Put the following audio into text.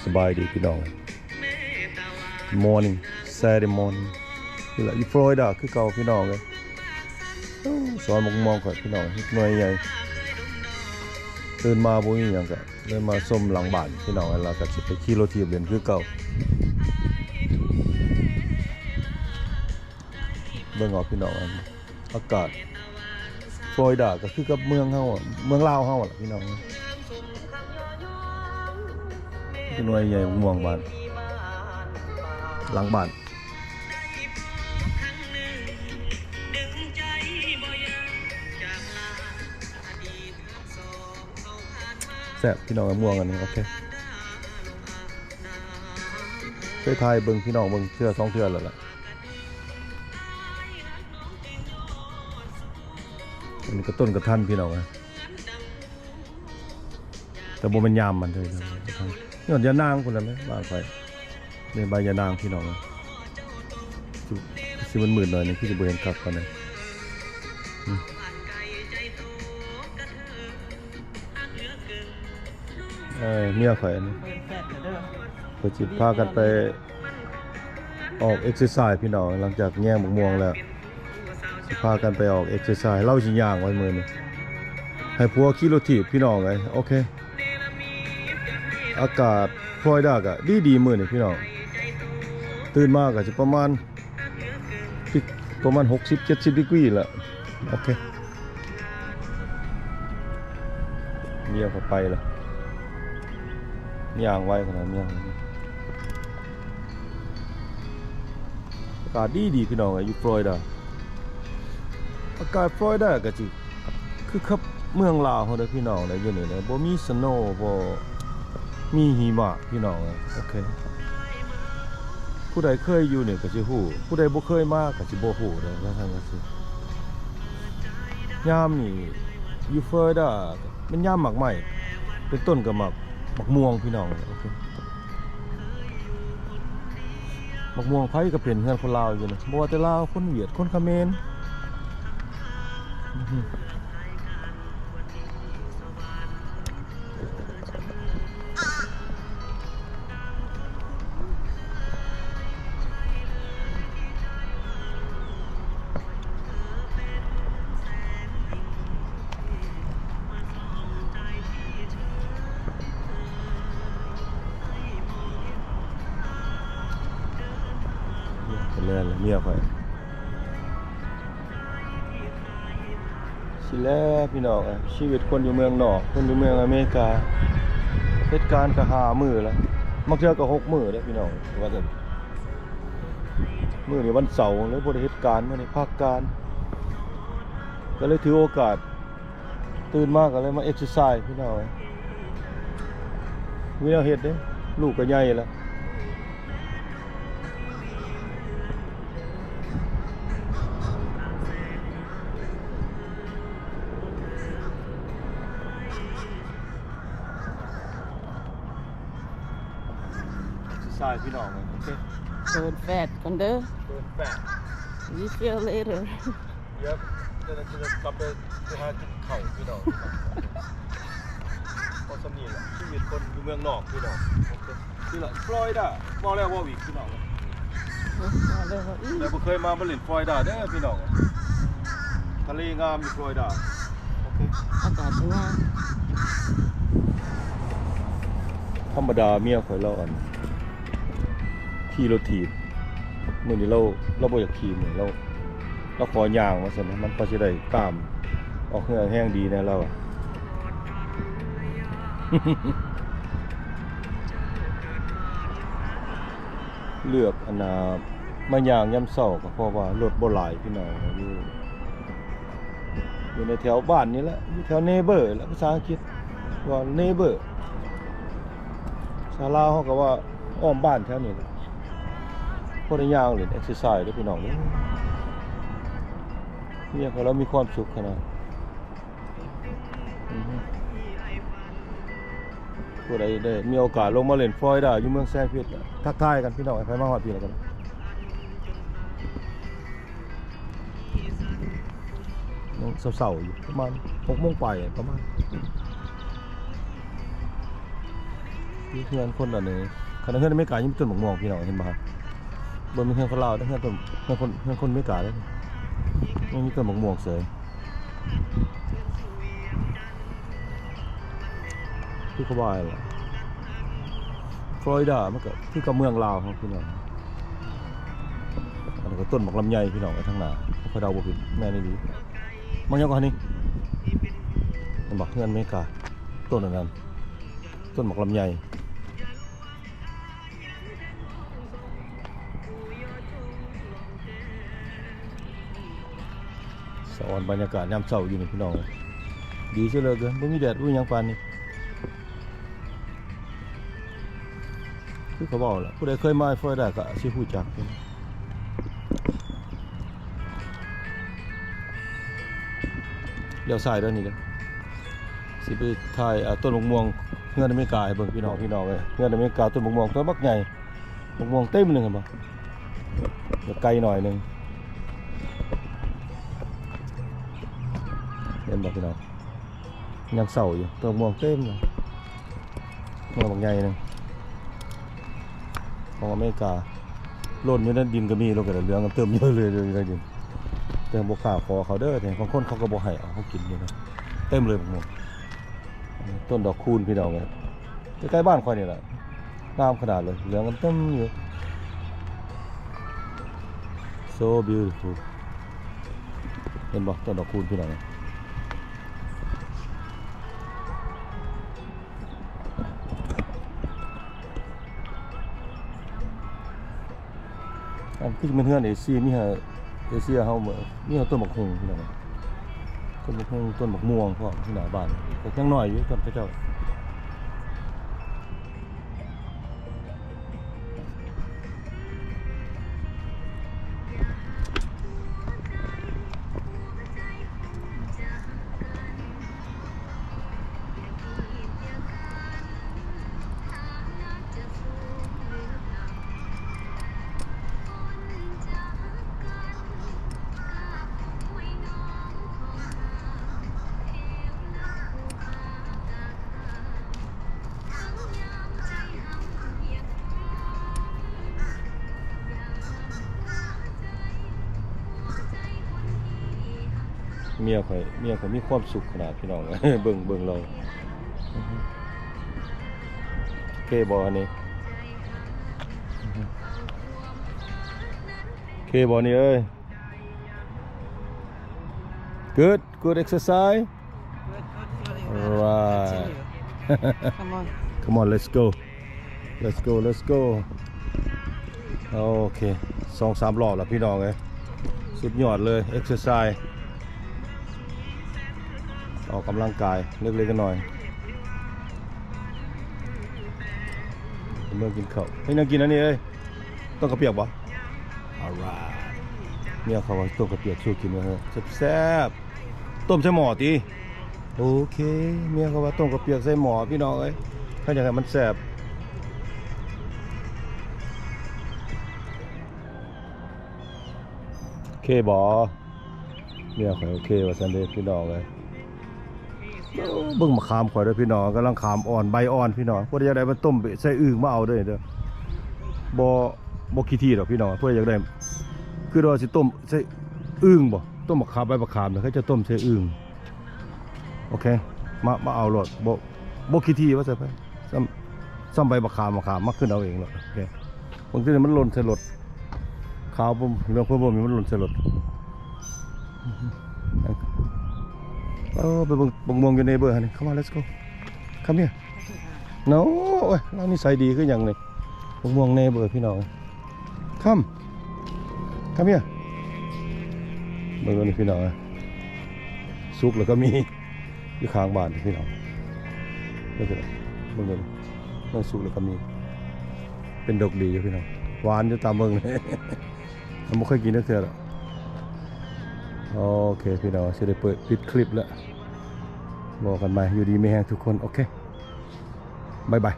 ສະບາຍດີພີ່ນ້ອງ Good morning Saturday morning ນີ້ລະຢູ່ຟລໍຣິດາຄືເກົ່າພີ່ນ້ອງເອີຍ. ໂອ້ ສວນໝາກມ່ວງຂ້ອຍພີ່ນ້ອງ ເຮັດໜ່ວຍໃຫຍ່ ຕື່ນມາບໍ່ມີຫຍັງກະເລີຍມາຊົມຫຼັງບ້ານພີ່ນ້ອງ ແລ້ວກະຊິໄປຂີ່ລົດຖີບຫຼິ້ນຄືເກົ່າ. ເບິ່ງເອົາພີ່ນ້ອງ ອາກາດຟລໍຣິດາກະຄືກັບເມືອງເຮົາ ເມືອງລາວເຮົາລະພີ່ນ້ອງ. ໜ່ວຍໃຫຍ່ໝາກມ່ວງບ້ານ ຫຼັງບ້ານ ແຊບພີ່ນ້ອງ ໝາກມ່ວງອັນນີ້ ໂອເຄ ເຄີຍຖ່າຍເບິ່ງພີ່ນ້ອງເບິ່ງເທື່ອສອງເທື່ອແລ້ວລະ. ອັນນີ້ກະຕົ້ນກະທັນພີ່ນ້ອງ ແຕ່ບໍ່ແມ່ນຍາມມັນເດີ ຍ້ອນຢານາງພຸ້ນລະແມ່ນບ້ານຂ້ອຍ ນີ້ໃບຢານາງພີ່ນ້ອງ ຊິມືດໆໜ້ອຍໜຶ່ງ ຄືຊິບໍ່ເຫັນຄັກປານໃດ. ເອີ ເມຍຂ້ອຍອັນນີ້ ເພິ່ນຊິພາກັນໄປອອກເອັກເຊີໄຊພີ່ນ້ອງ ຫຼັງຈາກແຍງໝາກມ່ວງແລ້ວ ຊິພາກັນໄປອອກເອັກເຊີໄຊ ລາວຊິຍ່າງໄວ້ມື້ນີ້ ໃຫ້ຜົວຂີ່ລົດຖີບພີ່ນ້ອງເອີຍ. ໂອເຄ ອາກາດຟລໍຣິດາກະດີໆມື້ນີ້ພີ່ນ້ອງ ຕື່ນມາກະຊິປະມານ ປະມານຫົກສິບເຈັດສິບດີກຣີລະ. ໂອເຄ ເມຍຂ້ອຍໄປລະ ຍ່າງໄວຂະໜາດ ເມຍຂ້ອຍ ອາກາດດີໆພີ່ນ້ອງເອີຍ ຢູ່ຟລໍຣິດາ ອາກາດຟລໍຣິດາກະຊິ ຄືກັບເມືອງລາວເຮົາເດີພີ່ນ້ອງເດີ ຢູ່ນີ້ເດີ ບໍ່ມີສະໂນ ບໍ່ມີຫິມະພີ່ນ້ອງເອີຍ. ໂອເຄ ຜູ້ໃດເຄີຍຢູ່ນີ້ກະຊິຮູ້ ຜູ້ໃດບໍ່ເຄີຍມາກະຊິບໍ່ຮູ້ເດີ ວ່າຊັ້ນວ່າຊີ້. ຍາມນີ້ຢູ່ຟລໍຣິດາແມ່ນຍາມໝາກໄມ້ ເປັນຕົ້ນກະໝາກ ໝາກມ່ວງພີ່ນ້ອງເອີຍ. ໂອເຄ ໝາກມ່ວງໃຜກະເປັນເຮືອນຄົນລາວຢູ່ນີ້ ບໍ່ວ່າແຕ່ລາວ ຄົນຫວຽດ ຄົນຂະເໝນ. ເປັນແລ້ວເມຍຂ້ອຍ ຊິແລ້ວພີ່ນ້ອງເອີຍ ຊີວິດຄົນຢູ່ເມືອງນອກ ຄົນຢູ່ເມືອງອາເມລິກາ ເຮັດການກະຫ້າມື້ລະ ບາງເທື່ອກະຫົກມື້ເດ້ພີ່ນ້ອງ ວ່າຊັ້ນ. ມື້ນີ້ວັນເສົາ ເລີຍບໍ່ໄດ້ເຮັດການ ມື້ນີ້ພັກການ ກະເລີຍຖືໂອກາດ ຕື່ນມາກະເລີຍມາເອັກເຊີໄຊພີ່ນ້ອງເອີຍ ມີແນວເຮັດເດ້ ລູກກະໃຫຍ່ລະ. ເອັກເຊີໄຊພີ່ນ້ອງເອີຍ ໂອເຄ ເດີນແຟດກ່ອນເດີ ເດີນແຟດ See you later. ເອີ ຈະໄດ້ກັບໄປ ໄປຫາກິນເຂົ້າພີ່ນ້ອງ ພໍສ່ຳນີ້ລະ ຊີວິດຄົນຢູ່ເມືອງນອກພີ່ນ້ອງ ໂອເຄ ນີ້ລະຟລໍຣິດາ ເວົ້າແລ້ວເວົ້າອີກພີ່ນ້ອງ ເວົ້າແລ້ວເວົ້າອີກ ແຕ່ບໍ່ເຄີຍມາ ມາຫຼິ້ນຟລໍຣິດາເດີພີ່ນ້ອງ ທະເລງາມຢູ່ຟລໍຣິດາ ໂອເຄ ອາກາດກະງາມ. ທຳມະດາເມຍຂ້ອຍລາວອັນ ຂີ່ລົດຖີບ ມື້ນີ້ລາວ ລາວບໍ່ຢາກຂີ່ ມື້ລາວ ລາວຂໍຍ່າງວ່າຊັ້ນ ມັນພໍຊິໄດ້ກ້າມ ອອກເຫື່ອແຮງດີແນ່ລາວວ່າ ເລືອກອັນນ່າ ມາຍ່າງຍາມເຊົ້າ ກະເພາະວ່າລົດບໍ່ຫຼາຍພີ່ນ້ອງ ຢູ່ ຢູ່ໃນແຖວບ້ານນີ້ແຫຼະ ຢູ່ແຖວເນເບີແຫຼະ ພາສາອັງກິດວ່າເນເບີ ພາສາລາວເຮົາກະວ່າອ້ອມບ້ານແຖວນີ້ແຫຼະ ພໍໄດ້ຍ່າງຫຼິ້ນເອັກເຊີໄຊເດີພີ່ນ້ອງເດີ. ເມຍຂ້ອຍລາວມີຄວາມສຸກຂະໜາດ ອືຮຶ ຜູ້ໃດໄດ້ມີໂອກາດລົງມາຫຼິ້ນຟລໍຣິດາ ຢູ່ເມືອງແຊນພິດ ທັກທາຍກັນພີ່ນ້ອງ ໃຜມາຮອດພີ້ແລ້ວກະ ຍັງເຊົ້າໆຢູ່ ປະມານຫົກໂມງປາຍ ປະມານ ເຮືອນຄົນອັນນີ້ ຂະໜາດເຮືອນອາເມລິກາຍັງມີຕົ້ນໝາກມ່ວງ ພີ່ນ້ອງເຫັນບໍ່? ເບິ່ງເຮືອນຄົນລາວເດີ ເຮືອນຕົ້ນ ເຮືອນຄົນ ເຮືອນຄົນອາເມລິກາເດີ ຍັງມີຕົ້ນໝາກມ່ວງເສີຍ. ຄືເຂົາວ່າຫັ້ນລະ ຟລໍຣິດາມັນກໍຄືກັບເມືອງລາວເຮົາ ພີ່ນ້ອງ. ອັນນີ້ກໍຕົ້ນໝາກລຳໄຍ ພີ່ນ້ອງ ໄວ້ທາງໜ້າ ຂ້ອຍເດົາບໍ່ຜິດ ແມ່ນອີ່ຫຼີ. ໝາກຫຍັງກໍຫັ້ນນີ້ ເຫັນບໍ່? ເຮືອນອາເມລິກາ ຕົ້ນອັນນັ້ນ ຕົ້ນໝາກລຳໄຍ. ສະອອນບັນຍາກາດຍາມເຊົ້າຢູ່ນີ້ ພີ່ນ້ອງເອີຍ ດີເສຍເຫຼືອເກີນ ບໍ່ມີແດດບໍ່ມີຫຍັງປານນີ້. ຄືເຂົາເວົ້າລະ ຜູ້ໃດເຄີຍມາຟລໍຣິດາກໍຊິຮູ້ຈັກ. ລ້ຽວຊ້າຍເດີນີ້ເດີ ຊິໄປຖ່າຍ ອ່າ ຕົ້ນໝາກມ່ວງເຮືອນອາເມລິກາໃຫ້ເບິ່ງ ພີ່ນ້ອງ ພີ່ນ້ອງເອີຍ. ເຮືອນອາເມລິກາ ຕົ້ນໝາກມ່ວງ ຕົ້ນບັກໃຫຍ່ ໝາກມ່ວງເຕັມເລີຍ ເຫັນບໍ່? ແຕ່ໄກໜ້ອຍໜຶ່ງ ເຫັນບໍ່ ພີ່ນ້ອງ? ຍັງເສົ້າຢູ່ ຕົ້ນໝາກມ່ວງເຕັມເລີຍ. ໝາກໝາກໃຫຍ່ໜຶ່ງຂອງອາເມລິກາ ຫຼົ່ນຢູ່ໃນດິນກໍມີ ລົງໄປແລ້ວ ເຫຼືອງເຕັມຢູ່ເລີຍຢູ່ໃນດິນ. ແຕ່ບໍ່ກ້າຂໍເຂົາເດີ ແຕ່ບາງຄົນເຂົາກໍບໍ່ໃຫ້ເອົາ ເຂົາກິນຢູ່ນະ ເຕັມເລີຍໝາກມ່ວງ. ຕົ້ນດອກຄູນ ພີ່ນ້ອງເອີຍ ໃກ້ໆບ້ານຂ້ອຍນີ້ແຫຼະ ງາມຂະໜາດເລີຍ ເຫຼືອງເຕັມຢູ່. So beautiful ເຫັນບໍ່? ຕົ້ນດອກຄູນ ພີ່ນ້ອງເອີຍ. ອັນຄືແມ່ນເຮືອນເອເຊຍ ມີຫາ ເອເຊຍເຮົາ ມີຫາຕົ້ນບັກຫຸ່ງ ພີ່ນ້ອງ ຕົ້ນບັກຫຸ່ງ ຕົ້ນບັກມ່ວງພ້ອມ ທີ່ໜ້າບ້ານ ກໍຍັງນ້ອຍຢູ່ ຕົ້ນເຂົາເຈົ້າ. ເມຍຂ້ອຍ ເມຍຂ້ອຍມີຄວາມສຸກຂະໜາດ ພີ່ນ້ອງ ເບິ່ງ ເບິ່ງລາວ ໂອເຄບໍ່ອັນນີ້? ໂອເຄບໍ່ນີ້ເອີຍ? Good, good exercise. Good, good, good. All right. Continue. Come on. Come on, let's go. Let's go, let's go. ໂອເຄ ສອງສາມລອບແລ້ວ ພີ່ນ້ອງເອີຍ ສຸດຍອດເລີຍ exercise ອອກກຳລັງກາຍເລັກໆນ້ອຍໆ. ເມືອກິນເຂົ້າ ເຮັດຫຍັງກິນອັນນີ້ເອີຍ? ຕົ້ມເຂົ້າປຽກບໍ່? Alright. ເມຍເຂົາວ່າຕົ້ມເຂົ້າປຽກສູ່ກິນວ່າຊັ້ນ ແຊບໆ. ຕົ້ມໃສ່ໝໍ້ຕິ? ໂອເຄ ເມຍເຂົາວ່າຕົ້ມເຂົ້າປຽກໃສ່ໝໍ້ ພີ່ນ້ອງເອີຍ ເຂົາຢາກໃຫ້ມັນແຊບ. ໂອເຄບໍ່? ເມຍຂ້ອຍໂອເຄວ່າຊັ້ນເດ້ ພີ່ນ້ອງເອີຍ. ໂອ້ ເບິ່ງໝາກຂາມຂ້ອຍເດີພີ່ນ້ອງ ກຳລັງຂາມອ່ອນ ໃບອ່ອນພີ່ນ້ອງ. ຜູ້ໃດຢາກໄດ້ມາຕົ້ມໃສ່ອຶ່ງມາເອົາເດີ ບໍ່ ບໍ່ຂີ້ຖີ່ດອກພີ່ນ້ອງ. ຜູ້ໃດຢາກໄດ້ ຄືວ່າຊິຕົ້ມໃສ່ອຶ່ງບໍ່? ຕົ້ມໝາກຂາມ ໃບໝາກຂາມ ເຂົາຈະຕົ້ມໃສ່ອຶ່ງ. ໂອເຄ ມາ ມາເອົາໂລດ ບໍ່ ບໍ່ຂີ້ຖີ່ວ່າຊັ້ນໄປ. ຊ້ຳ ຊ້ຳໃບບັກຂາມ ບັກຂາມມາຂຶ້ນເອົາເອງໂລດ. ໂອເຄ ບາງທີມັນຫຼົ່ນໃສ່ລົດ ຂາວ ເລື່ອງເພິ່ນບໍ່ມີ ມັນຫຼົ່ນໃສ່ລົດ. ເອີ ໄປເບິ່ງບັກມ່ວງຢູ່ neighbor ຫັ້ນນີ້. Come on, let's go. Come here. No. ໂອ້ຍ ລາວນິໄສດີຄືຫຍັງນີ້. ບັກມ່ວງ neighbor ພີ່ນ້ອງ. Come. Come here. ເບິ່ງນີ້ພີ່ນ້ອງ ສຸກແລ້ວກໍມີ ຢູ່ຂ້າງບ້ານພີ່ນ້ອງ. ເບິ່ງ ເບິ່ງ ເບິ່ງ ສຸກແລ້ວກໍມີ ເປັນດົກດີຢູ່ພີ່ນ້ອງ. ຫວານຢູ່ຕາມເບິ່ງ ຍັງບໍ່ເຄີຍກິນຈັກເທື່ອດອກ. ໂອເຄພີ່ນ້ອງ ຊິໄດ້ເປີດ ປິດຄລິບແລ້ວ. ເວົ້າກັນໃໝ່ ຢູ່ດີມີແຮງທຸກຄົນ. ໂອເຄ ບາຍບາຍ.